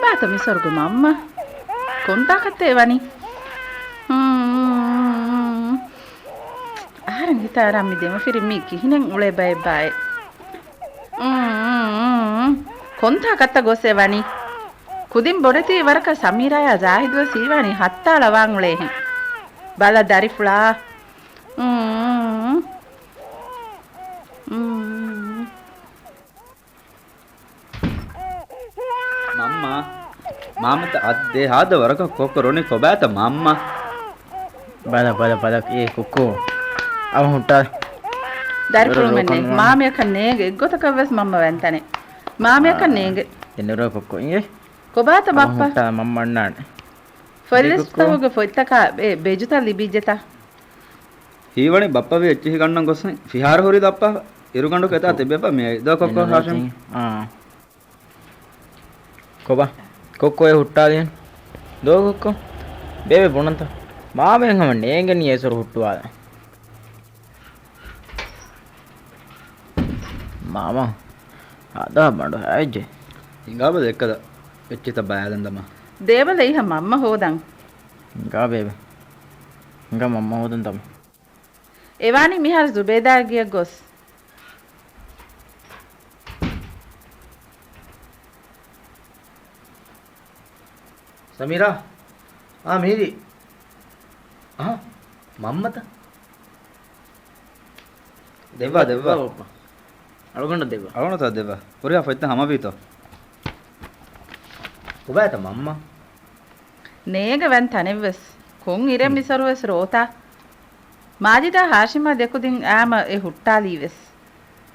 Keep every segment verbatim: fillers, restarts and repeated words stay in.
ބާތަ މިސޮރުގެ މަންމަ؟ ކޮންތާކަށްތަ އެ ވަނީ؟ ހުން. އަހަރެން ހިތަށް އަރާ މި ދެމަފިރިން މީ ކިހިނެއް އުޅޭ ބައެއްބާއޭ. ކޮންތާކަށްތަ ގޮސް އެ ވަނީ؟ ކުދިން ބޮޑެތި ވަރަކަށް ސަމީރާޔާ ޒާހިދުވެސް ހީވާނީ ހައްތާޅަވާން އުޅޭހެން. ބަލަ ދަރިފުޅާ. އުން. އުން. މަންމާ. މާމަތަ އައްދޭ ހާދަ ވަރަކަށް ކޮއްކޮ ރޮނި ކޮބާތަ މަންމާ؟ ބަލަ، ބަލަ، ބަލަ، އޭ ކޮއްކޮ. އަވަހުން ހުއްޓާ. ދަރިފުޅުމެންނޭ، މާމަޔަކަށް ނޭނގެ، އެއްގޮތަކަށް ވެސް މަންމަ ވަންތަނެ. މާމަޔަކަށް ނޭނގެ. އެނުރޯ ކޮއްކޮ އިނގޭ. ކޮބާތަ ބައްޕަ؟ ހުއްޓާ މަންމަ އަންނާނެ. ފޮތް ލިސްޓްތަކުގެ ފޮތްތަކާ އެ ބެޖުތައް ލިބިއްޖެތަ؟ ހީވަނީ ބައްޕަވީ އެއްޗިހި ގަންނަން ގޮސް ފިހާރަ ހުރީ ދައްޕާފަ. އިރުގަނޑު ކެތާ ތިބެފަ މި އެދޯ ކޮއްކޮ ހާޝިމް. އާ. ކޮބާ؟ ކޮއްކޮ އެ ހުއްޓާލިއެއް. ދޯ ކޮއްކޮ. ބޭބެ ބުނަންތަ؟ މާމައިން ހަމަ ނޭނގެނީ އެސޮރު ހުއްޓުވާލަން. މާމަ. ހާދަ ބަނޑު ހައިޖެ. ހިނގާބަލަ އެއްކަލަ އެއްޗިތައް ބަޔާލަން ދަމާ. ދޭބަލަ އިހަ މަންމަ ހޯދަން. ހިނގާ ބޭބެ. ހިނގާ މަންމަ ހޯދަން ދަމާ. އެވާނީ މިހާރު ޒުބޭދާ ގެއަށް ގޮސް. ސަމީރާ. އާ، މީރި. އަހަ، މަންމަތަ؟ ދެއްވާ، ދެއްވާ. ދެއްވާ ބައްޕަ. އަޅުގަނޑަށް ދެއްވާ. އަޅުގަނޑަށް ދެއްވާ. ހުރިހާ ފޮތްތައް ހަމަވީތޯ؟ ކޮބާތަ މަންމަ؟ ނޭނގެ ވަން ތަނެއްވެސް. ކޮން އިރެއް ހުން. މިސޮރުވެސް ރޯތާ؟ މާޖިދާ ހާޝިމާ ދެކުދިން އާމަ އެ ހުއްޓާލީވެސް.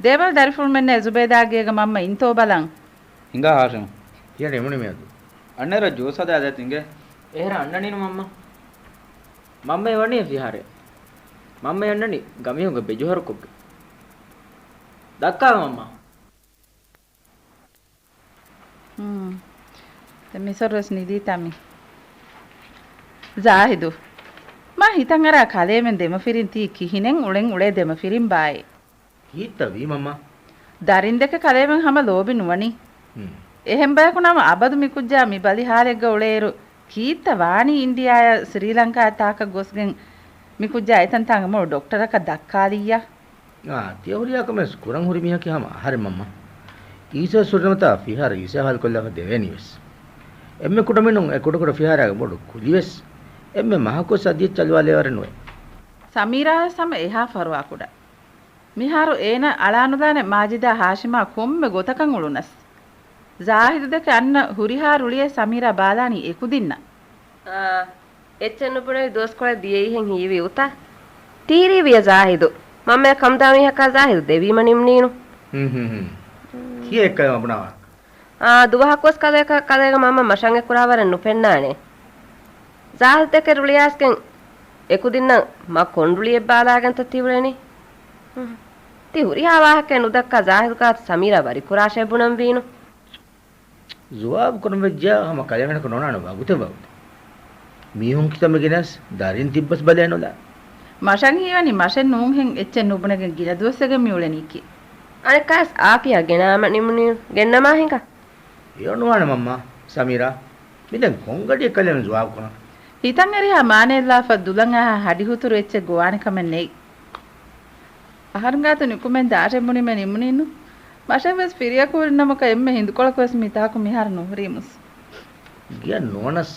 ދޭބަލަ ދަރިފުޅުމެންނޭ ޒުބޭދާ ގޭގަ މަންމަ އިންތޯ ބަލަން. ހިނގާ ހާޝިމް. ކިޔަން އެމުނި މިއަދު. އަންނައިރަށް ޖޫސް ހަދާދޭތި އިނގޭ. އޭރަށް އަންނަނީނު މަންމަ. މަންމަ އެ ވަނީ ފިހާރަޔަށް. މަންމަ އެ އަންނަނީ ގަމީހުންގެ ބެޖުހަރުކޮށްގެން. ދައްކާ މަންމަ. ހުން. ދެން މިސޮރުވެސް ނިދީތާ މި. ޒާހިދު. މާ ހިތަށް އަރާ ކަލޭމެން ދެމަފިރިން ތީ ކިހިނެއް އުޅެން އުޅޭ ދެމަފިރިން ބާއޭ. ކީއްތަ ވީ މަންމާ؟ ދަރިން ދެކެ ކަލޭމެން ހަމަ ލޯބި ނުވަނީ. ހުން. އެހެން ބަޔަކު ނަމަ އަބަދު މި ކުއްޖާ މި ބަލި ހާލެއްގަ އުޅޭއިރު ކީއްތަ ވާނީ އިންޑިއާޔާ ސްރީލަންކާ ތާކަށް ގޮސްގެން މި ކުއްޖާ އެތަންތާނގަ މޮޅު ޑޮކްޓަރަކަށް ދައްކާލިއްޔާ؟ އާ، ތިޔަ ހުރިހާ ކަމެއް ކުރަން ހުރި މީހަކީ ހަމަ އަހަރެން މަންމަ. އީސަ ސުރިނަމަތާ ފިހާރަ އީސަ ހާލުކޮށްލާފަ ދެވޭނީވެސް. އެންމެ ކުޑަމިނުން އެ ކުޑަކުޑަ ފިހާރާގެ ބޮޑު ކުލިވެސް އެންމެ މަހަކުވެސް އަދިއެއްޗެއް އަލުވާލޭވަރެއް ނުވޭ. ސަމީރާވެސް ހަމަ އެހާ ފަރުވާ ކުޑަ. މިހާރު އޭނަ އަޅާނުލާނެ މާޖިދާ ހާޝިމާ ކޮންމެ ގޮތަކަށް އުޅުނަސް. ޒާހިދު ދެކެ އަންނަ ހުރިހާ ރުޅިއެއް ސަމީރާ ބާލާނީ އެކުދިންނަށް. އާ، އެއްޗެއް ނުބުނެވި ދުވަސްކޮޅެއް ދިޔައީހެން ހީވި އުތާ. ތީރީވިޔަ ޒާހިދު. މަންމަޔަށް ކަމުދާ މީހަކާ ޒާހިދު ދެވީމަ ނިމުނީނު. ހުން، ހުން، ހުން. ކިޔޭ އެއްކަލަ މަ ބުނާވާ. އާ، ދުވަހަކުވެސް ކަލޭކަ-، ކަލޭގެ މަންމަ މަށަށް އެކުރާވަރެއް ނުފެންނާނެ. ޒާހިދު ދެކެ ރުޅިއައިސްގެން އެކުދިންނަށް މަ ކޮންރުޅިއެއް ބާލާގެންތަ ތި އުޅެނީ؟ ތި ހުރިހާ ވާހަކައެއް ނުދައްކާ ޒާހިދު ގާތު ސަމީރާ ވަރިކުރާށޭ ބުނަންވީނު. ޖުވާބު ކުރަން ވެއްޖެޔާ ހަމަ ކަލޭމެނަކު ނޯނާނެ ވަގުތެއް ވަގުތެއް. މީހުން ކިތަންމެ ގިނަސް ދަރިން ތިއްބަސް ބަލައެއް ނުލާ. މަށަށް ހީވަނީ މަށެއް ނޫންހެން އެއްޗެއް ނުބުނެގެން ގިނަ ދުވަސްވެގެން މި އުޅެނީކީ. އަނެއްކާވެސް އާކިޔާ ގެނާމަ ނިމުނީ ގެންނަމާ ހިނގާ. އެއޮންނުވާނެ މަންމާ، ސަމީރާ. މި ދެން ކޮންގަޑިއެއް ކަލޭމެން ޖުވާބު ކުރަން؟ ހިތަށް އެރިހާ މާނައެއްލާފަ ދުލަން އަހާ ހަޑިހުތުރު އެއްޗެއް ގޮވާނެ ކަމެއް ނެތް. އަހަރުން ގާތު ނިކުމެން ދާށޭ ބުނީމަ ނިމުނީނު. މަށެއްވެސް ފިރިއަކު ހުރި ނަމަކަށް އެންމެ ހިނދުކޮޅަކުވެސް މިތާކު މިހާރު ނުހުރީމުސް. ގެއަށް ނުވަނަސް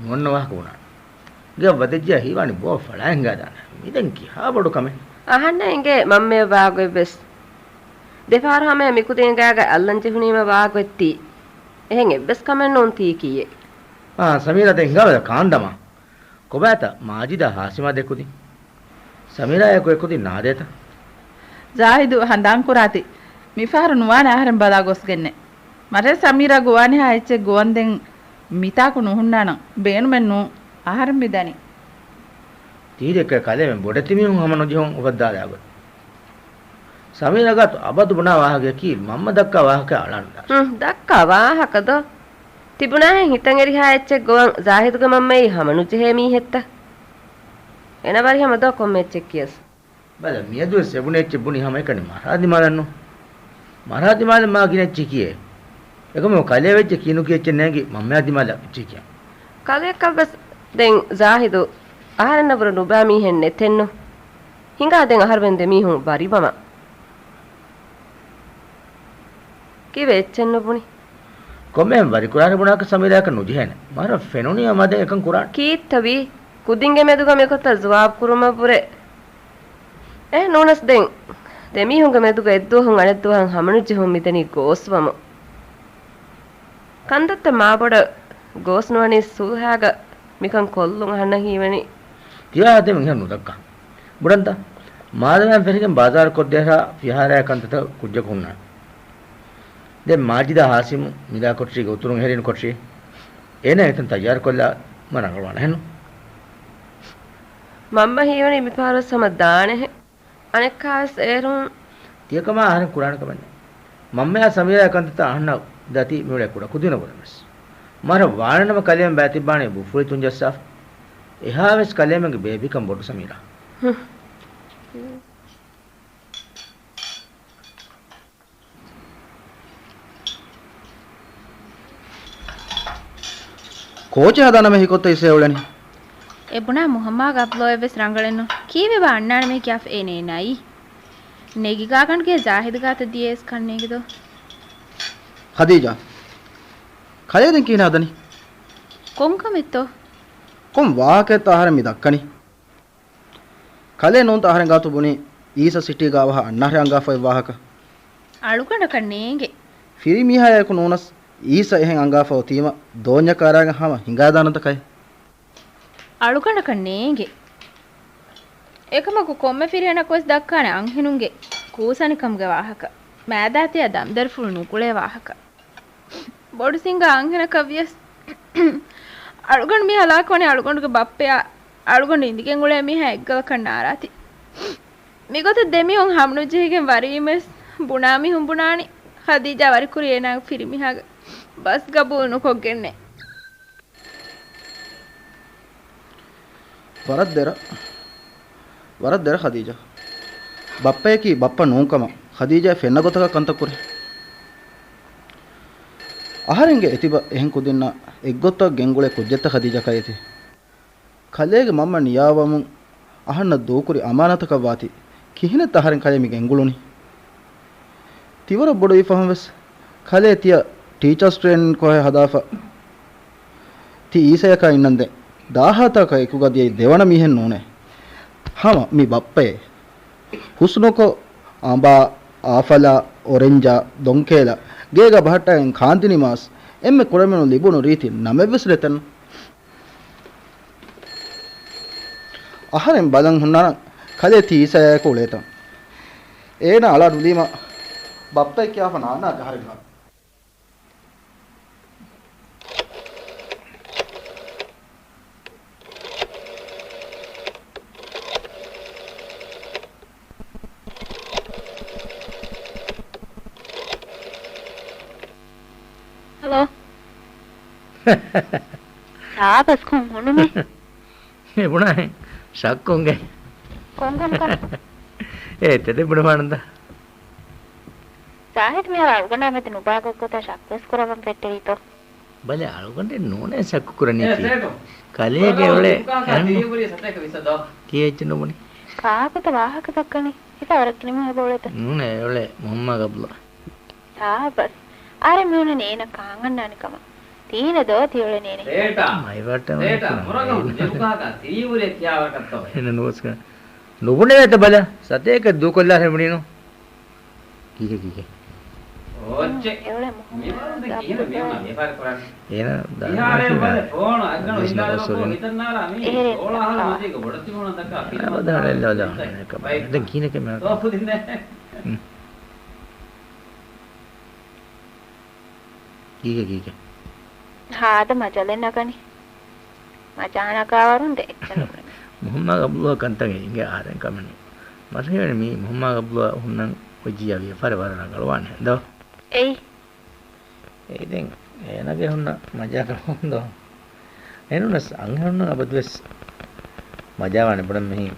ނުވަންނަ ވާހަކަ ބުނާނެ. ގެއަށް ވަދެއްޖެޔާ ހީވާނީ ބޯ ފަޅާ ހިނގާދާނެ. މި ދެން ކިހާ ބޮޑު ކަމެއް؟ އަހަންނަށް އެނގޭ މަންމައަށް ވާގޮތްވެސް. ދެފަހަރު ހަމަޔަށް މިކުދިންގާގަ އައްލަން ޖެހުނީމަ ވާގޮތް ތީ. އެހެން އެއްވެސް ކަމެއް ނޫން ތީ ކީއެއް. އާ، ސަމީރާ ދެން ހިނގާބަލަ ކާންދަމާ. ކޮބާތަ މާޖިދާ ހާޝިމާ ދެކުދިން؟ ސަމީރާއާއެކު އެކުދިން ނާދޭތަ؟ ޒާހިދު ހަނދާންކުރާތި. މިފަހަރު ނުވާނެ އަހަރެން ބަލާ ގޮސްގެންނެއް. މަށެއް ސަމީރާ ގޮވާނެހާ އެއްޗެއް ގޮވަންދެން މިތާކު ނުހުންނާނަން. ބޭނުމެއް ނޫން. އަހަރެން މި ދަނީ. ތީރެއްކަ ކަލޭމެން ބޮޑެތި މީހުން ހަމަ ނުޖެހުން އުފައްދާލާ ގޮތް. ސަމީރާ ގާތު އަބަދު ބުނާ ވާހަކަޔަކީ މަންމަ ދައްކާ ވާހަކަ އަޅާނުލާ. ހުން، ދައްކާ ވާހަކަ ދޯ؟ ތިބުނާހެން ހިތަށް އެރިހާ އެއްޗެއް ގޮވަން ޒާހިދުގެ މަންމައީ ހަމަ ނުޖެހޭ މީހެއްތަ؟ އޭނަ ވަރިހަމަ ދޯ ކޮންމެ އެއްޗެއް ކިޔަސް. ބަލަ، މިއަދުވެސް އެބުނެ އެއްޗެއް ބުނީ ހަމައެކަނި މަރާދިމާލަށް ނޫން. މަރާދިމާލަށް މާ ގިނަ އެއްޗެއް ކިޔޭ. އެކަމު ކަލޭ ވެއްޖެ ކީނުކި އެއްޗެއް ނޭނގި މަންމަޔާ ދިމާލަށް އެއްޗެއް ކިޔާ. ކަލެއަކަށްވެސް ދެން ޒާހިދު އަހަރެންނަށްވުރެ ނުބާ މީހެއް ނެތެއްނު. ހިނގާ ދެން އަހަރުމެން ދެމީހުން ވަރިވަމަ. ކީއްވެ އެއްޗެއް ނުބުނި؟ ކޮންމެހެން ވަރިކުރާނެ ބުނާކަށް ސަމީރާއަކަށް ނުޖެހޭނެ. މަހަރަށް ފެނުނީ މަދެން އެކަން ކުރާނެ. ކީއްތަ ވީ؟ ކުދިންގެ މެދުގަ މިގޮތަށް ޒުވާބު ކުރުމަށްވުރެ. އެހެން ނޫނަސް ދެން ދެމީހުންގެ މެދުގަ އެއްދުވަހުން އަނެއްދުވަހަށް ހަމަނުޖެހުން މިދަނީ ގޯސްވަމުން. ކަންތައްތައް މާބޮޑަށް ގޯސް ނުވަނީ ސުލްހާގަ މިކަން ކޮށްލުން އަހަންނަށް ހީވަނީ. ތިޔާ އަދެމެން އެހެން ނުދައްކާ. ބުނަންތަ؟ މާދަމާން ފެށިގެން ބާޒާރު ކޮށްދޭހާ ފިހާރައިގެ ކަންތައްތައް ކުއްޖަކު ހުންނާނެ. ދެން މާޖިދާ ހާސިމު ނިދާ ކޮޓަރީގެ އުތުރުން އެހެރީން ކޮޓަރީ. އޭނާ އެތަން ތައްޔާރުކޮށްލާ މަ ރަނގަޅުވާނެ އެހެންނު؟ މަންމަ ހީވަނީ މިފަހަރުވެސް ހަމަ ދާނެހެން. އަނެއްކާވެސް އޭރުން. ތިޔަކަމާ އަހަރެން ކުރާނެ ކަމެއް ނެތް. މަންމަޔާ ސަމީރާ ކަންތައްތައް އަހަންނަށް ދަތި މިއުޅޭ ކުޑަކުދިންނަށް ވުރެންވެސް. މަރަށް ވާނެނަމަ ކަލޭމެން ބައިތިއްބާނީ ބުފުޅި ތުންޖައްސާފަ. އެހާވެސް ކަލޭމެންގެ ބޭބީކަން ބޮޑު ސަމީރާ. ހު. ކޯޗެއް ހަދާނަމޭ ހިކޮށްތަ އީސަ އުޅެނީ؟ އެ ބުނާ މުހައްމާ ގަބްލޯއެއްވެސް ރަނގަޅެއްނު. ކީއްވެ ވާ އަންނާނަމޭ ކިޔާފަ އޭނަ އެނައީ؟ ނެގި ގާގަނޑުގެ ޒާހިދު ގާތަށް ދިޔައީސް ކަންނޭނގެ ދޯ؟ ޚަދީޖާ، ކަލޭ ދެން ކިހިނެއް ހަދަނީ؟ ކޮންކަމެއްތޯ؟ ކޮން ވާހަކައެއްތޯ އަހަރެން މި ދައްކަނީ؟ ކަލޭ ނޫންތަ އަހަރެން ގާތު ބުނީ އީސަ ސިޓީގަ އަވަހަށް އަންނަ އަހަރެން އަންގާފައި ވާހަކަ؟ އަޅުގަނޑަކަށް ނޭނގެ. ފިރިމީހާއެކު ނޫނަސް އީސަ އެހެން އަންގާފަ އޮތީމަ ދޯންޏަކާ ރާގަން ހަމަ ހިނގާދާނަންތަ ކަލޭ؟ އަޅުގަނޑަކަށް ނޭނގެ. އެކަމަކު ކޮންމެ ފިރިހެނަކުވެސް ދައްކާނެ އަންހެނުންގެ ކޫސަނިކަމުގެ ވާހަކަ. މާދާތެޔާ ދަމްދަރިފުޅު ނުގުޅޭ ވާހަކަ. ބޮޑު ސިނގާ އަންހެނަކަށް ވިޔަސް އަޅުގަނޑު މި ހަލާކުވަނީ އަޅުގަނޑުގެ ބައްޕަޔާ އަޅުގަނޑު އިނދިގެން އުޅޭ މީހާ އެއްގަލަކަށް ނާރާތި. މިގޮތަށް ދެމީހުން ހަމަނުޖެހިގެން ވަރިވީމަވެސް ބުނާ މީހުން ބުނާނީ ޚަދީޖާ ވަރިކުރީ އޭނާގެ ފިރިމީހާގެ ބަސް ގަބޫލު ނުކޮށްގެންނޭ. ވަރަށް ދެރަ، ވަރަށް ދެރަ ޚަދީޖާ. ބައްޕަޔަކީ ބައްޕަ ނޫންކަމަށް ޚަދީޖާ ފެންނަ ގޮތަކަށް ކަންތައް ކުރޭ. އަހަރެންގެ އެތިބަ އެހެން ކުދިންނާ އެއްގޮތަށް ގެންގުޅޭ ކުއްޖެއްތަ ޚަދީޖާ ކަލޭ ތި؟ ކަލޭގެ މަންމަ ނިޔާވަމުން އަހަންނަށް ދޫކުރި އަމާނަތަކަށް ވާތީ ކިހިނެއްތަ އަހަރެން ކަލޭ މި ގެންގުޅުނީ؟ ތިވަރަށް ބޮޑުވި ފަހުން ވެސް ކަލޭ ތިޔަ ޓީޗާސް ޓްރޭނިން ކޯހެއް ހަދާފަ ތި އީސަޔަކާ އިންނަންދެން ދާހާތަކަށް އެކުގަ ދިޔައީ ދެވަނަ މީހެއް ނޫނޭ. ހަމަ މި ބައްޕައޭ. ހުސްނުކޮށް، އަނބާ، އާފަލާ، އޮރެންޖާ، ދޮންކޭލަ، ގޭގަ ބަހައްޓައިގެން ކާންދިނިމާސް އެންމެ ކުޑަމިނުން ލިބުނު ރީތި ނަމެއްވެސް ނެތެން. އަހަރެން ބަލަން ހުންނާނަން ކަލޭ ތީ އީސަޔާއެކު އުޅޭތަން. އޭނަ އަޅާ ނުލީމަ ބައްޕައެއް ކިޔާފަ ނާންނާ ޖަހަރެއްގަ. ހަލޯ. ސާބަސް ކޮން ހުންނުމޭ؟ މި ބުނާހެން ޝައްކުންގެ. ކޮންކަމަކަށް؟ އޭ ތެދެއް ބުނެފާނަންތަ؟ ޒާހިދު މިހާރު އަޅުގަނޑާ މެދު ނުބާ ގޮތްގޮތަށް ޝައްކުވެސް ކުރައްވަން ފެއްޓެވީތޯ؟ ބަލަ، އަޅުގަނޑެއް ނޫނޭ ޝައްކު ކުރަނީކީ. ކަލޭގެ އެއޮޅެ ކިޔެއްޗެއް ނުބުނި. ކާކުތަ ވާހަކަ ދައްކަނީ؟ ހިތާ ވަރަށް ކިނި މީހާ ބޯޅަތަ؟ ނޫނޭ އެއޮޅެ މުހައްމާ ގަބްލު. ސާބަސް. އާރެ މިހުންނަނީ އޭނަ ކާން އަންނާނެ ކަމަށް. ތީނަ ދޯ ތިއޮޅެނޭނެ. މައިވައްޓަށް ނުބުނެވޭތަ ބަލަ. ސަތޭކަ ދޫކޮށްލާ ހެމުނީނު. ކީކޭ ކީކޭ؟ އެއޮޅެ މުހައްމާ ގަބްލު. އޭނަ ދާ އެހެރެން ދެން ކީނެކޭ މެ ކީކޭ ކީކޭ؟ ހާދަ މަޖަލެއް ނަގަނީ. މަޖާ ނަގާވަރުން ދޭ އެއްޗެއް ނުބުނެ. މުހައްމާ ގަބްލުއަށް ކަންތައް އެނގޭ އަހަރެން ކަމެއް ނޫން. މަށަށް ހީވަނީ މީ މުހައްމާ ގަބްލުއަށް ހުންނަން އޮއްޖިއްޔާ ވިޔަފާރި ވަރަށް ރަނގަޅުވާނެ ދޯ. އެއީ. އެއީ ދެން އޭނަގެ ހުންނަ މަޖާކަމުން ދޯ. އެނޫނަސް އަންހެނުންނަށް އަބަދުވެސް މަޖާވާނެ ބުނަން މިހިން.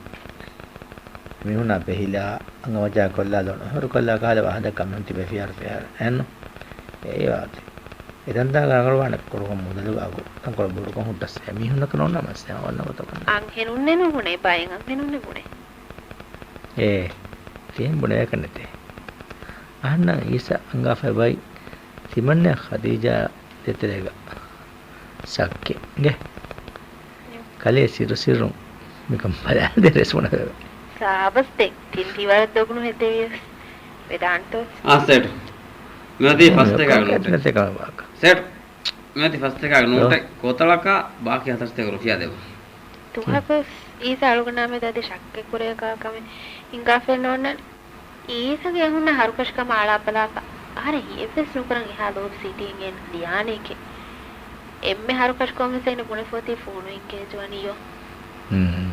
މީހުންނާ ބެހިލާ، އަނގަމަޖާ ކޮށްލާ، ލޮނުހަރު ކޮށްލާ ކަހަލަ ވާހަކަ ދައްކަން މިހުން ތިބޭ ފިހާރަ ފިހާރަ. އެއްނު؟ އެއީ ވާތީ. އެތަންތާ ރަނގަޅުވާނެ ކުރުކޮށް މުދަލުގަ އަގު ތަންކޮޅެއް ބޮޑުކޮށް ހުއްޓަސް އެމީހުންނަކަށް ނޯންނާ މައްސަލަ އޮންނަ ގޮތަކަށް. އަންހެނުންނެއް ނުބުނޭ، ބައެއް އަންހެނުންނެއް ބުނޭ. އޭ، ތިހެން ބުނެވޭކަށް ނެތޭ. އަހަންނަށް އީސަ އަންގާފައި ބައި ތިމަންނަ ޚަދީޖާ ދޭތެރޭގަ ޝައްކެއް އިނގޭ. ކަލޭ ސިއްރު ސިއްރުން މިކަން ބަލާލަދޭ ރެސް ބުނެވޭ. ސާބަސް ދެން ތިން ތި ވަރަށް ދޮގުނު ހެއްދެވިޔަސް ވެދާންތޯ؟ އާ ސޭޓު. މިއޮތީ ފަސް ދެކާގެ ނޯޓެއް. ނެތޭ ކަމެއް ވާކަށް. ސޭޓު. މިއޮތީ ފަސް ދެކާގެ ނޯޓެއް. ކޯތަޅަކާ ބާކީ ހަތަރު ދެކެ ރުފިޔާ ދެއްވުން. ދުވަހަކުވެސް އީސަ އަޅުގަނޑާމެދު އަދި ޝައްކެއް ކުރޭ ކާ ކަމެއް ހިނގާފައެއް ނޯންނާނެ. އީސަގެ އެހުންނަ ހަރުކަށިކަމަށް އަޅާބަލާކަށް އަހަރެން ހިއެއްވެސް ނުކުރަން އެހާ ލޯބި ސިޓީން އޭނަ ލިޔާނެކޭ. އެންމެ ހަރުކަށިކޮށް ވެސް އޭނަ ބުނެފަ އޮތީ ފޯނު އެންގޭޖް ވަނީޔޯ. ހުން.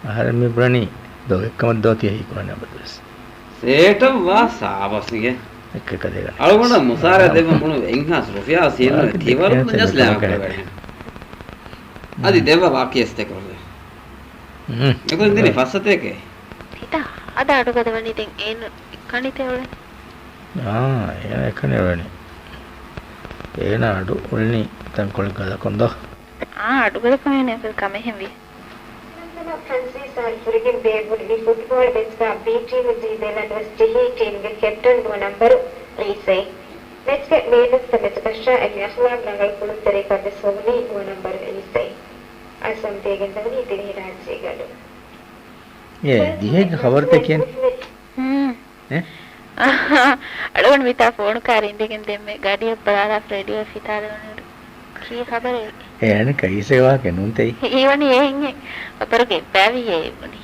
އަހަރެން މި ބުނަނީ ދޮގެއްކަމަށް ދޯ ތިޔަ ހީކުރާނެ އަބަދުވެސް. ސޭޓަށް ވާ ސާބަސް އިނގޭ. އެއްކަ ކަލޭގަނޑަ. އަޅުގަނޑަށް މުސާރަ ދެއްވަ މުޅު އެއްހާސް ރުފިޔާ ސީނު ތިވަރު ދެކެ ނަޖަސް ލާ ކުރެވޭ. އަދި ދެއްވަ ބާކީ އެސް ދެކެ ރުފިޔާ. މެކުން ދިނީ ފައްސަތޭކޭ. ތިތާ އަދަ އަޑުގަދަ ވަނީ ދެން އޭނަ އެއްކަނިތޭ އުޅެނީ. އާ، އޭނަ އެއްކަނި އުޅެނީ. އޭނަ އަޑު އުޅެނީ ތަންކޮޅެއް ގަދަކޮށް ދޯ. އާ، އަޑުގަދަކަމެއް ނެތް ކަމެއްހެންވީ. ފްރަންސީސް އަހަރު ފުރިގެން ބޭއްވުނު މި ފުޓްބޯޅަ މެޗްގަ ބީ ޓީމުން ޖީދޭލަން ވެސް ޖެހި ޓީމުގެ ކެޕްޓަން ނުވަ ނަންބަރު އީސައި. މެޗްގެ މޭން އޮފް ދަ މެޗް ކަށައި އެންމެ އަޚްލާޤް ރަނގަޅު ކުޅުންތެރިޔަކަށް ވެސް ހޮވުނީ ނުވަ ނަންބަރު އީސައި. އަސް ހަމަ ދޭގެން ދަވަނީ ދިވެހިރާއްޖޭގަ އަޑު. އޭ، ދިހައެއްގެ ޚަބަރުތައް ކިޔަން. ހުން. އެ؟ އަޅުގަނޑު މިތާ ފޯނު ކާރި އިނދެގެން ދެންމެ ގަޑިއަށް ބަލާލާފަ ރޭޑިއޯ ފިތާލެވުނު. ކީ ޚަބަރެއް؟ އެ އަނެއްކާ އީސަގެ ވާހަކަ ނޫންތައް. ހީވަނީ އެހެން އެ. ބަބަރުގެ އެއްބައިވީ އެ ވަނީ.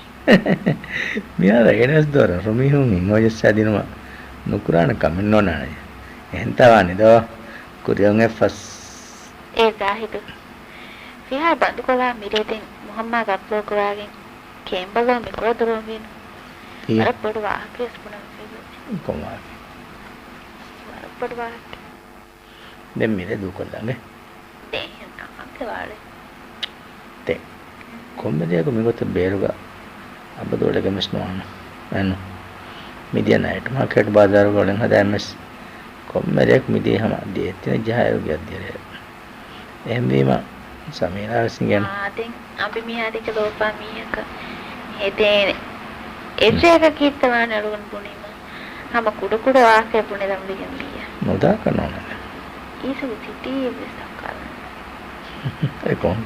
މިހާރު އޭނަސް ދޯ ރަށު މީހުން ހިތްހަމަޖައްސާ ދިނުމަށް ނުކުރާނެ ކަމެއް ނޯންނާނެ. އެހެންތާ ވާނެ ދޯ؟ ކުރިއަށް އެއްފަސް. އޭ ޒާހިދު. ފިހާ ބަންދުކޮށްލާ މިރޭ ދެން މުހައްމާ ގަބްލޯ ކުރާގެން ކޭމްބަލޯ މިކުޅަދުރުން ވީނު. ވަރަށް ބޮޑު ވާހަކައެއް ބުނަން ފެށި. ކޮން ވާހަކަ؟ ވަރަށް ބޮޑު ވާހަކަ. ދެން މިރޭ ދޫކޮށްލަނގެ. ދެން އެހެން އާންތެ ވާޅެ. ދެ. ކޮންމެ ދެއަކު މިގޮތަށް ބޭރުގަ އަބަދު އުޅެގެން ވެސް ނުވާނު. އެން. މިދިޔަ ނައިޓް މާކެޓް ބާޒާރުގަ އުޅެން ހަދާން ވެސް ކޮންމެ ރެއަކު މިދިޔަ ހަމަ ދިޔަ ތިނެއް ޖަހާއިރު ގެއަށް ދިޔަ ރެއެއް. އެހެންވީމަ ސަމީރާ ވެސް އިނގޭނު. އާ، ދެން އަނބިމީހާ ދެކެ ލޯބިވާ މީހަކަށް ހެދޭނެ. އެއްރެއަކަށް ކީއްތަ ވާނެ އަޅުގަނޑު ބުނީމަ؟ ހަމަ ކުޑަކުޑަ ވާހަކައެއް ބުނެލަން ވެގެން ވިއްޔާ. ނުދާކަށް ނޫނޭ. އީސަގެ ސިޓީއެއްވެސް ދައްކާލަން. އެ ކޮން؟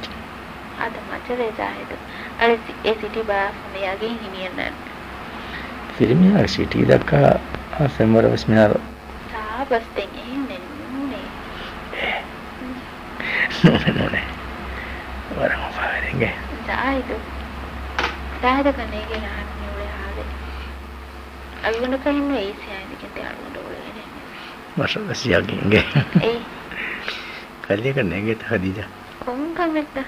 އަދަ މަޖަލޭ ޒާހިދު. އަޅެ ސި-، އެ ސިޓީ ބާފަ މި އަގެއިން ހިނިއެއްނާން. ފިރިމީހާގެ ސިޓީ ދައްކާ އާ ފެންވަރަށް ވެސް މިހާރު. ސާބަސް ދެން އެހެންނެއް ނޫނޭ. އެ. ނޫނޭ، ނޫނޭ. ވަރަށް އުފާވެރިންގެ. ޒާހިދު. ޒާހިދަކަށް ނޭނގޭ ރާނު މި އުޅޭ ހާލެއް. އަޅުގަނޑަކަށް ހިންނު އީސައާ އިނދެގެން ދެން އަޅުގަނޑު އުޅޭނެ. މަށަށް ވެސް ޔަގީންގެ. އެއް. ކަލޭގެ ނޭނގޭތަ ހަދީޖާ؟ ކޮން ކަމެއްތަ؟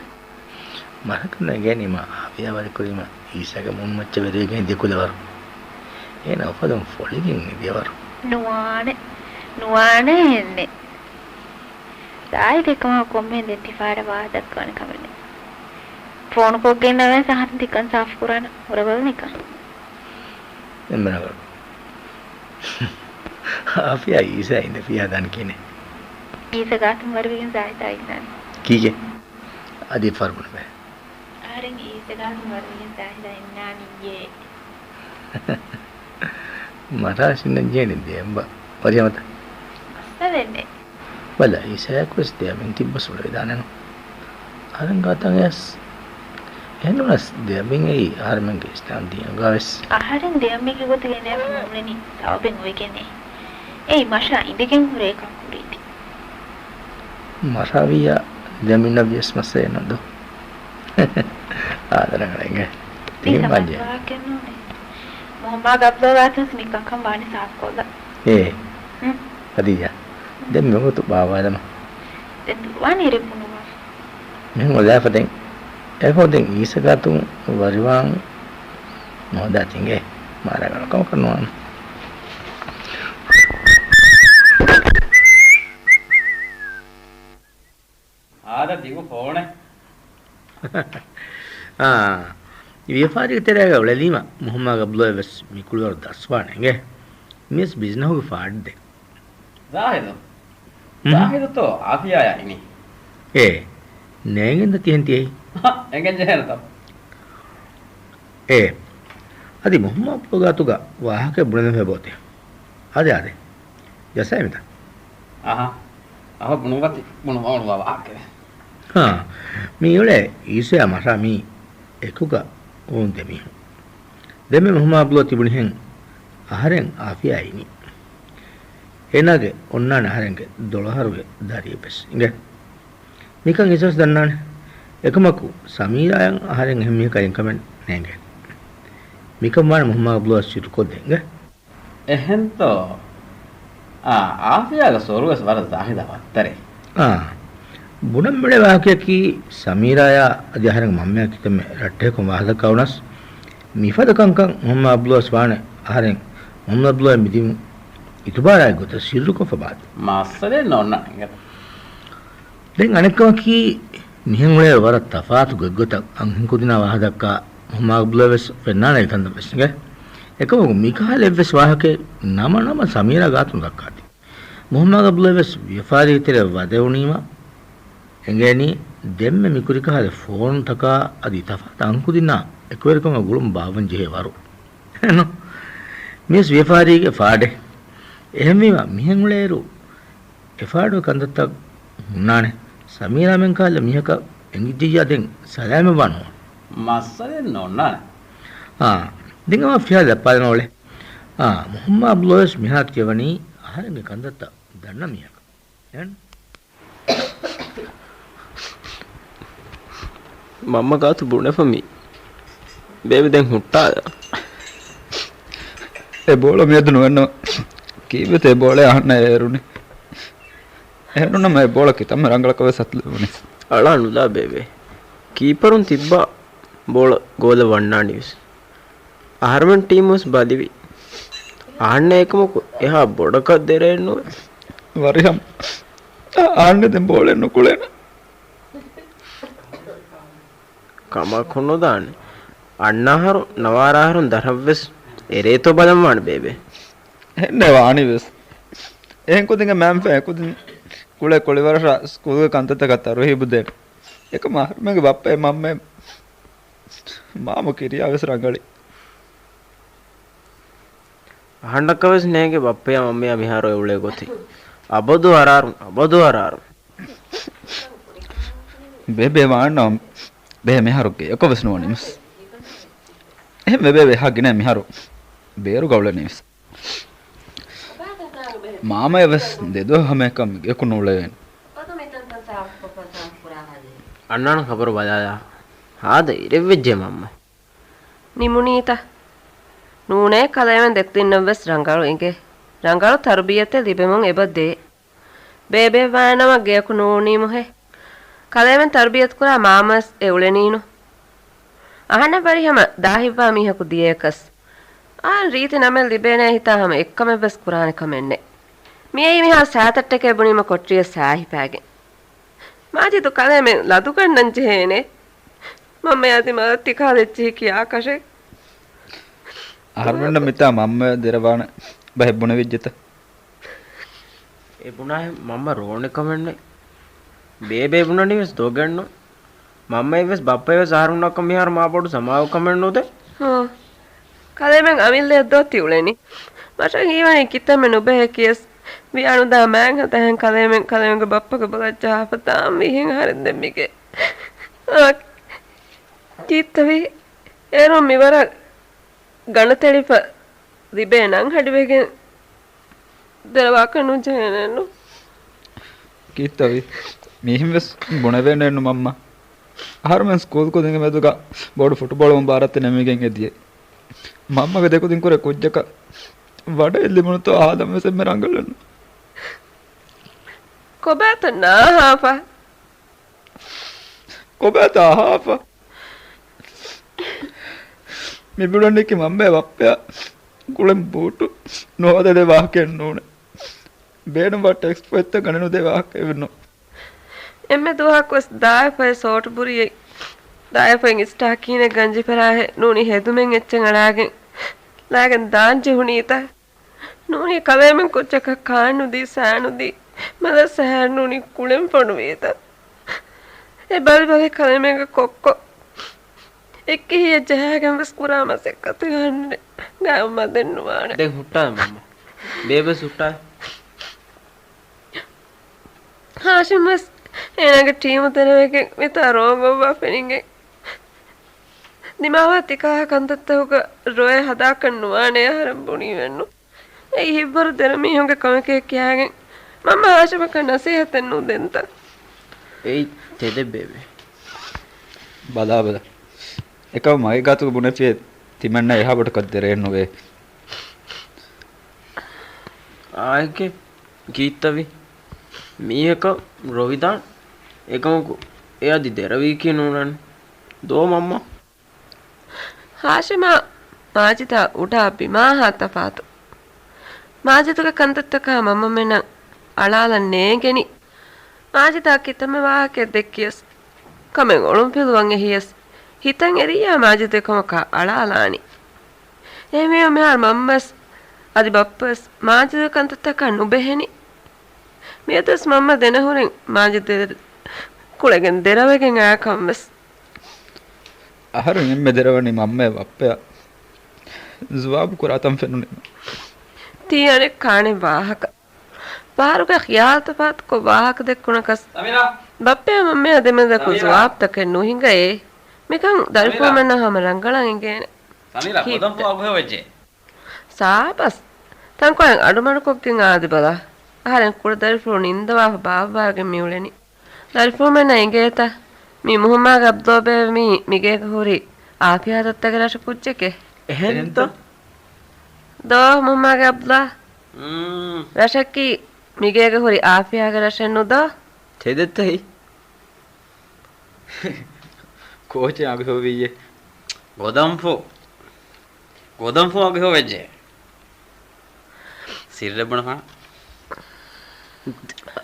މަރަކަށް ނޭނގޭނީމަ އާފިޔާ ވަރިކުރީމަ އީސާގެ މޫނުމައްޗަށް ވެރިވެގެން އިދި ކުލަވަރު. އޭނަ އުފަލުން ފޮޅިގެން އިދިޔަވަރު. ނުވާނެ. ނުވާނެ އެންނެ. ޒާހިދެއްކަމާ ކޮންމެހެން ދެން ތިފާޑަށް ވާހަކަ ދައްކާނެ ކަމެއް ނެތް. ފޯނުކޮށްގެންނަވަން ސަހަން ތިކަން ސާފުކުރާނަ ހުރަގަލު ނިކަން. އެންމެނަގަ. އާފިޔާ އީސާ އިނދެފިޔާ ދާން ކިނެ. އީސާ ގާތުން ވަރުވިގެން ޒާހިދާ އިންނާނެ. ކީކޭ؟ އަދި ފަރުބުނު ބޭ. އަހަރެން އީސާ ގާތުން ވަރުވިގެން ޒާހިދާ އިންނާނީއޭ. މަރާ ސިންނަން ޖޭނި ދޭންބަ. ވަރިހަމަތަ. އައްސަވެންނެ. ބަލަ، އީސާއަކުވެސް ދެއަމިން ތިއްބަސް އުޅެވިދާނެނު. އަހަރެން ގާތަށް އަޔަސް. އެހެންނުނަސް ދެއަމިން އެއީ އަހަރެމެންގެ އިސްލާމް ދީނުގަ ވެސް. އަހަރެން ދެއަމިންގެ ގޮތުގެ ނޭފު ނޫޅެނީ ސަބަބެއް އޮވެގެނޭ. އެއީ މަށާ އިނދެގެން ހުރޭ ކަން ކުރީތި. މަށާ ވިއްޔާ ދެއަމިންނަށް ވިޔަސް މައްސަލައެއް ނެތް ދޯ. އާދަރަ ގަޅެނގެ. މީ ތިހިން ސަމާޖެ. ވާހަކައެއް ނޫނޭ. މުހައްމާ ގަބްލޯ ގާތުން މިކަންކަން ވާނީ ސާފުކޮށްލަ. އޭ. ހުން. ހަދީޖާ. ދެން މިވަގުތު ބާވާލަމާ. ދެން ދުރުވާނީ ރެއްވުނުމާ. މިހެން އޮލާފަ ދެން. އެކޮށް ދެން އީސާ ގާތުން ވަރިވާން ނުހަދާ ތިނގޭ. މާރާ ގަޅު ކަމަކަށް ނުވާނެ. އާދަ ދިގު ފޯނެއް. އާ، ވިޔަފާރީގެ ތެރޭގަ އުޅެލީމަ މުހައްމާ ގަބްލޯއަށް ވެސް މި ކުޅިވަރު ދަސްވާނެ އިނގޭ. މިވެސް ބިޒްނަހުގެ ފާޑެއް ދެން. ޒާހިދު. ޒާހިދުތޯ އާފިޔާޔާ އިނީ؟ އޭ، ނޭނގެންދަ ތިހެން ތިއެއް؟ އެނގެން ޖެހޭނެތަ؟ އޭ، އަދި މުހައްމަދު ގާތުގަ ވާހަކަ ބުނެލެން ފެބޯތެ. އާދެ، އާދެ. ޖައްސައިމިތަ؟ އަހަ. އަހަ، ބުނުމަތި، ބުނުމަ ވާހަކަ. ހާ، މިއުޅޭ އީސަޔާ މަށާ މީ އެކުގަ އުޅުނު ދެމީހުން. ދެންމެ މުހައްމަދު އަބްދުﷲ ތިބުނިހެން އަހަރެން އާފިޔާ އިނީ. އޭނާގެ އޮންނާނެ އަހަރެންގެ ދޮޅަހަރުގެ ދަރިއެއްވެސް އިނގޭ. މިކަން އިސަސް ދަންނާނެ. އެކަމަކު، ސަމީރާޔަށް އަހަރެން އެހެން މީހަކަށް އެންކަމެއް ނޭނގޭ. މިކަން ވާނެ މުހައްމަދު އަބްދުﷲ ސިއްރުކޮށްދޭ އިނގޭ. އެހެންތޯ؟ އާ، އާފިޔާގެ ސޮރުވެސް ވަރަށް ޒާހިދާ ވައްތަރޭ. އާ، ބުނަން މިއުޅޭ ވާހަކަޔަކީ ސަމީރާޔާ އަދި އަހަރެންގެ މަންމަޔާ ކިތަންމެ ރައްޓެހިކޮށް ވާހަކަ ދައްކާ ވުނަސް، މިފަދަ ކަންކަން މުހައްމަދު އަބްދުﷲ ވާނެ އަހަރެން މުހައްމަދު އަބްދުﷲ މިދިނުން އިތުބާރާއި ގޮތަށް ސިއްރުކޮށްފަ ބާދެ. މައްސަލައެއް ނޯންނާނެ. ދެން އަނެއްކަމަކީ، މިހެން އުޅޭ ވަރަށް ތަފާތު ގޮތްގޮތަށް އަންހެންކުދިންނާ ވާހަކަ ދައްކާ މުހައްމަދު އަބްދުﷲ ވެސް ފެންނާނެ އެކަންތައް ވެސް އިނގޭ. އެކަމަކު، މިކަހަލަ އެއްވެސް ވާހަކައެއް ނަމަ ނަމަ ސަމީރާ ގާތުން ދައްކާތީ. މުހައްމަދު އަބްދުﷲ ވެސް ވިޔަފާރީގެ ތެރެއަށް ވަދެވުނީމަ އެނގޭނީ، ދެންމެ މިކުރި ކަހަލަ ފޯނުތަކާ އަދި ތަފާތު އަންހެންކުދިންނާ އެކުވެރިކަމަށް ގުޅުން ބާއްވަން ޖެހޭ ވަރު. އެހެންނު؟ މިވެސް ވިޔަފާރީގެ ފާޑެއް. އެހެންވީމަ، މިހެން އުޅޭއިރު، އެފާޑުގެ ކަންތައްތައް ހުންނާނެ. ސަމީރާމެން ކަހަލަ މީހަކަށް އެނގިއްޖެއްޔާ ދެން ސަލާމަތްވާން ނުވާނެ. މައްސަލައެއް ނޯންނާނެ. އާ، ދެން އަވަ ފިހާރަ ލައްޕާލަން އުޅޭ. އާ، މުހައްމަދު އަބްދުﷲ ވެސް މިހާރު ކިޔަވަނީ އަހަރެންގެ ކަންތައްތައް ދަންނަ މީހަކަށް. އެހެން؟ މަންމަ ގާތު ބުނެފަ މީ. ބޭބެ ދެން ހުއްޓާލާ. އެ ބޯޅަ މިއަދު ނުވެންނަމަ، ކީއްވެތަ އެ ބޯޅަ އަހަންނަށް އޭރުނީ؟ އެހެންނުނަމަ އެ ބޯޅަ ކިތަންމެ ރަނގަޅަކަށް ވެސް އަތުލެވުނީ. އަޅާ ނުލާ ބޭބެ. ކީޕަރުން ތިއްބާ ބޯޅަ ގޯލަށް ވަންނާނީވެސް. އަހަރުމެން ޓީމުވެސް ބަލިވި. އަހަންނަށް އެކަމަކު އެހާ ބޮޑަކަށް ދެރައެއް ނުވޭ. ވަރިހަމް. އަހަންނަށް ދެން ބޯޅައެއް ނުކުޅޭނެ. ކަމަކު ނުދާނެ. އަންނަ އަހަރު ނަވާރަ އަހަރުން ދަށަށްވެސް އެރޭތޯ ބަލަން ވާނެ ބޭބެ. އެހެންނޭ ވާނީވެސް. އެހެން ކުދިންގެ މައިންފަ އެކުދިން ކުޅޭ ކުޅިވަރަށާ ސްކޫލްގެ ކަންތައްތަކަށް ތަރުހީބު ދޭނެ. އެކަމަށް އަހަރުމެންގެ ބައްޕައެއް މަންމައެއް މާމު ކިރިޔާވެސް ރަނގަޅީ. އަހަންނަކަށް ވެސް ނޭނގެ ބައްޕަޔާ މަންމަޔާ މިހާރު އެ އުޅޭ ގޮތެއް. އަބަދު އަރާރުން، އަބަދު އަރާރުން. ބޭބެ ވާންނަ ބޭ މިހާރު ގެޔަކަށް ވެސް ނުވަނީމެސް. އެހެންވެ ބޭބެ ހަ ގިނަ މިހާރު ބޭރުގަ އުޅެނީމެސް. މާމަޔަށް ވެސް ދެދުވަހު ހަމައެކަން މިގެއަކު ނޫޅެވޭނެ. އަންނާނެ ޚަބަރު ބަލާލާ. ހާދަ އިރެއްވެއްޖެ މަންމަ. ނިމުނީތަ؟ ނޫނޭ ކަލޭމެން ދެކުދިންނަށްވެސް ރަނގަޅު އިނގޭ. ރަނގަޅު ތަރުބިޔަތެއް ލިބެމުން އެބަ ދޭ. ބޭބެ ވާނަމަ ގެއަކު ނޫނީމުހޭ. ކަލޭމެން ތަރުބިޔަތުކުރާ މާމަސް އެ އުޅެނީނު. އަހަންނަށް ވަރިހަމަ ދާހިއްވާ މީހަކު ދިޔައަކަސް. އާން ރީތި ނަމެއް ލިބޭނޭ ހިތާ ހަމަ އެއްކަމެއްވެސް ކުރާނެ ކަމެއްނެ. މިއައީ މިހާ ސާތައްޓެކޭ ބުނީމަ ކޮޓަރިއަށް ސާހިފާގެން. މާޖިދު ކަލޭމެން ލަދުގަންނަން ޖެހޭނެ. މަންމަޔާ ދިމާލަށް ތިކާލަ އެއްޗިހި ކިޔާކަށެއް. އަހަރުމެންނަށް މިތާ މަންމަ ދެރަވާނެ ބަހެއް ބުނެވިއްޖެތަ؟ އެ ބުނާހެން މަންމަ ރޯނެ ކަމެއްނެ. ބޭބެ ބުނަނީވެސް ދޮގެއްނު. މަންމައެއްވެސް ބައްޕައެއްވެސް އަހަރުންނަކަށް މިހާރު މާބޮޑު ސަމާލުކަމެއް ނުދޭ. ހޫ. ކަލޭމެން އަމިއްލައަށްދޯ ތި އުޅެނީ؟ މަށަށް ހީވަނީ ކިތަންމެ ނުބެހޭ ކިޔަސް ވިޔާނުދާ މާތް ހަދާހެން ކަލޭމެން ކަލޭމެންގެ ބައްޕަގެ ބޮލަށް ޖަހާފަ ދާން ވީހެން އަހަރެން ދެން މިގޭ. އާ، ކީއްތަވީ؟ އޭރުން މިވަރަށް ގަނޑުތެޅިފަ ލިބޭ ނަން ހަޑިވެގެން ދެރަވާކަށް ނުޖެހޭނެއްނު. ކީއްތަވީ؟ މީހެންވެސް ބުނެވޭނެއްނު މަންމަ. އަހަރުމެން ސްކޫލް ކުދިންގެ މެދުގަ ބޮޑު ފުޓުބޯޅަ މުބާރާތެއް ނިމިގެން އެދިޔަ. މަންމަގެ ދެކުދިން ކުރެ ކުއްޖަކަށް ވަޑައެއް ލިބުނުތޯ އާދަންވެސް އެންމެ ރަނގަޅުން. ކޮބާތަ ނާހާފަ؟ ކޮބާތަ އަހާފަ؟ މިބުނަނީކީ މަންމައާ ބައްޕަޔާ ގުޅެން ބޫޓު ނުހޯދަދޭ ވާހަކައެއް ނޫނޭ. ބޭނުންވާ ޓެކްސްޓް ބޮއެތައް ގަނެ ނުދޭ ވާހަކައެއް ނޫން. އެންމެ ދުވަހަކުވެސް ދާއެފައި ސޯޓް ބުރިއެއް ދާއެފައި އިންސްޓާ ކީނެއް ގަންޖި ފަރާހެއް ނޫނީ ހެދުމެއް އެއްޗެއް އަޅާގެން ލާގެން ދާން ޖެހުނީތަ؟ ނޫނީ ކަލޭމެން ކުއްޖަކަށް ކާން ނުދީ ސާ ނުދީ މަދަރުސާ ހައިރް ނޫނީ ކުޅެން ފޮނުވީތަ؟ އެ ބަލިބަލި ކަލޭމެންގެ ކޮއްކޮ އެއްކިހިއެއް ޖަހާގެން ވެސް ކުރާ މަސައްކަތުގަ އަންނަ ގާތް މަދެއް ނުވާނެ. ދެން ހުއްޓާ މަންމަ. ބޭބެސް ހުއްޓާ. ހާޝިމް ވެސް އޭނާގެ ޓީމު ދެރަވެގެން މިތާ ރޯގޮއްވާ ފެނިގެން ދިމާވާ ތިކާހަ ކަންތައްތަކުގަ ރޮއެ ހަދާކަށް ނުވާނެ އަހަރެން ބުނީމެއްނު. އެއީ ހިތްވަރު ދެރަ މީހުންގެ ކަމެކޭ ކިޔާގެން މަންމަ ހާޝިމަކަށް ނަސޭހަތެއް ނުދެންތަ؟ އެއީ ތެދެއް ބޭބެ. ބަލާބަލަ. އެކަމަކު މަގޭ ގާތުގަ ބުނެފިއެއް ތިމަންނަ އެހާ ބޮޑަކަށް ދެރައެއް ނުވޭ. އާއެކޭ ކީއްތަވީ؟ މީހަކަށް ރޮވިދާން އެކަމަކު އެ އަދި ދެރަވީކީ ނޫނާނެ. ދޯ މަންމަ. ހާޝިމާ މާޖިދާ އުޑާ ބިމާހާ ތަފާތު. މާޖިދުގެ ކަންތައްތަކާ މަންމަމެންނަށް އަޅާލަން ނޭނގެނީ. މާޖިދާ ކިތަންމެ ވާހަކައެއް ދެއްކިޔަސް، ކަމެއް އޮޅުންފިލުވަން އެހިޔަސް، ހިތަށް އެރިއްޔާ މާޖިދު އެކަމަކާ އަޅާލާނީ. އެހެންވީމަ މިހާރު މަންމަވެސް އަދި ބައްޕަވެސް މާޖިދުގެ ކަންތައްތަކާ ނުބެހެނީ. މިއަދުވެސް މަންމަ ދެނަހުރެން މާޖިދު ކުޅެގެން ދެރަވެގެން އާކަންވެސް. އަހަރެން އެންމެ ދެރަވަނީ މަންމަޔާ ބައްޕަޔާ. ޒުވާބު ކުރާތަން ފެނުނީމަ. ތީ އަނެއްކާ އަނެއް ވާހަކަ. ފަހަރުގަ ޚިޔާލު ތަފާތުކޮށް ވާހަކަ ދެއްކުނަކަސް، ސަމީރާ! ބައްޕަޔާ މަންމަޔާ ދެމެދަކު، ސަމީރާ! ޒުވާބުތަކެއް ނުހިނގައޭ. މިކަން ސަމީރާ! ދަރިފުޅުމެންނަށް ހަމަ ރަނގަޅަށް އެނގޭނެ. ސަމީރާ، ކީއްތަ؟ ގޮދަންފުޅު އަގުހެޔޮ ވެއްޖެ. ސާބަސް. ތަންކޮޅެއް އަޑުމަޑުކޮށްގެން އާދިބަލަ. އަހަރެން ކުޑަ ދަރިފުޅު ނިންދަވާފަ ބާއްވާގެން މިއުޅެނީ. ދަރިފުޅުމެންނަށް އެނގޭތަ؟ މީ މުހައްމާގެ އަބްދުﷲ ބޭބެ މީ މިގޭގަ ހުރި އާފިޔާ ދައްތަގެ ރަށު ކުއްޖެކޭ. އެހެންތަ؟ ދޯ މުހައްމާގެ އަބްދުﷲ. މް. ރަށަކީ މިގޭގަ ހުރި އާފިޔާގެ ރަށެއް ނުދޯ؟ ތެދެއްތަ ހި؟ ކޯޗެއް އަގުހެޔޮވިއްޔޭ. ގޮދަންފު. ގޮދަންފު އަގުހެޔޮ ވެއްޖެ. ސިއްރެއް ބުނަފާނަ.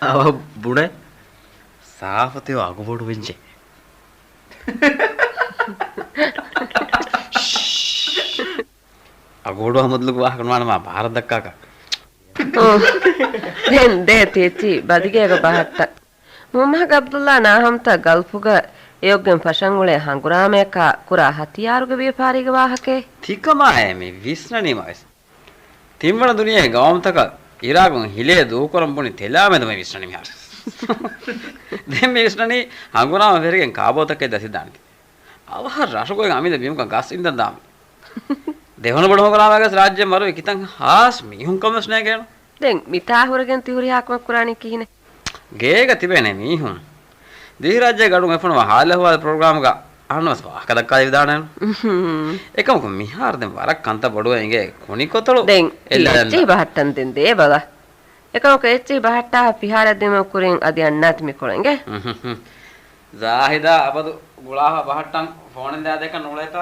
އަވަ ބުނެ. ސާފުތެޔޮ އަގުބޮޑު ވެއްޖެ. އަގުބޮޑު އަހަމަދުލުގެ ވާހަކަ ނުވާނަމާ ބާރަށް ދައްކާކަށް. އޯ. ދެން ދޭ ތިއެއްޗި ބަދިގޭގަ ބަހައްޓަ. މުހައްމަދު ޢަބްދުﷲ ނާހަމްތަ ގަލްފުގަ އެޔޮއްގެން ފަށަން އުޅޭ ހަނގުރާމަޔަކާ ކުރާ ހަތިޔާރުގެ ވިޔަފާރީގެ ވާހަކައެއް. ތިކަމާއޭ މި ވިސްނަނީމަވެސް. ތިންވަނަ ދުނިޔޭ ގައުމުތަކަށް އިރާގުން ހިލޭ ދޫކުރަން ބުނި ތެލާމެދު މި ވިސްނަނީ މިހާރު. ދެން މި ވިސްނަނީ ހަނގުރާމަ ފެށިގެން ކާބޯތަކެއް ދަސިދާނެތީ. އަވަހަށް ރަށުގޮތް އަމިއްލަ ބިމުގަ ގަސް އިންދަން ދާމި. ދެވަނަ ބޮޑު ހަނގުރާމައިގަސް ރާއްޖެ މަރުވި ކިތަން ހާސް މީހުން ކަމަސް ނޭގޭނު. ދެން މިތާ ހުރެގެން ތި ހުރިހާ ކަމެއް ކުރާނީ ކިހިނެއް؟ ގޭގަ ތިބޭނެ މީހުން. ދިވެހިރާއްޖޭގެ ގަޑުން އެފަނުވާ ހާލު އަހުވާލު ޕްރޮގްރާމްގަ އަހަންނަށް ވެސް ވާހަކަ ދައްކާލެވިދާނެ. އުހު. އެކަމަކު މިހާރު ދެން ވަރަށް ކަންތައް ބޮޑުވެ އިނގޭ ކުނިކޮތަޅު ދެން އެއްލަ އެއްޗެހި ދެން. ބަހައްޓަން ދެން ދޭ ބަލަ. އެކަމަކު އެއްޗެހި ބަހައްޓާ ފިހާރަ ދިމަ ކުރިން އަދި އަންނާތި މިކޮޅު އިނގޭ. އުހު. ޒާހިދާ އަބަދު ގުޅާފަ ބަހައްޓަން ފޯނެއް ލާދޭކަށް ނޫޅޭތާ؟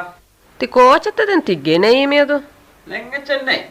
ތި ކޯޗެއްތަ ދެން ތި ގެނައީ މިއަދު؟ ނެން އެއްޗެއް ނެތް.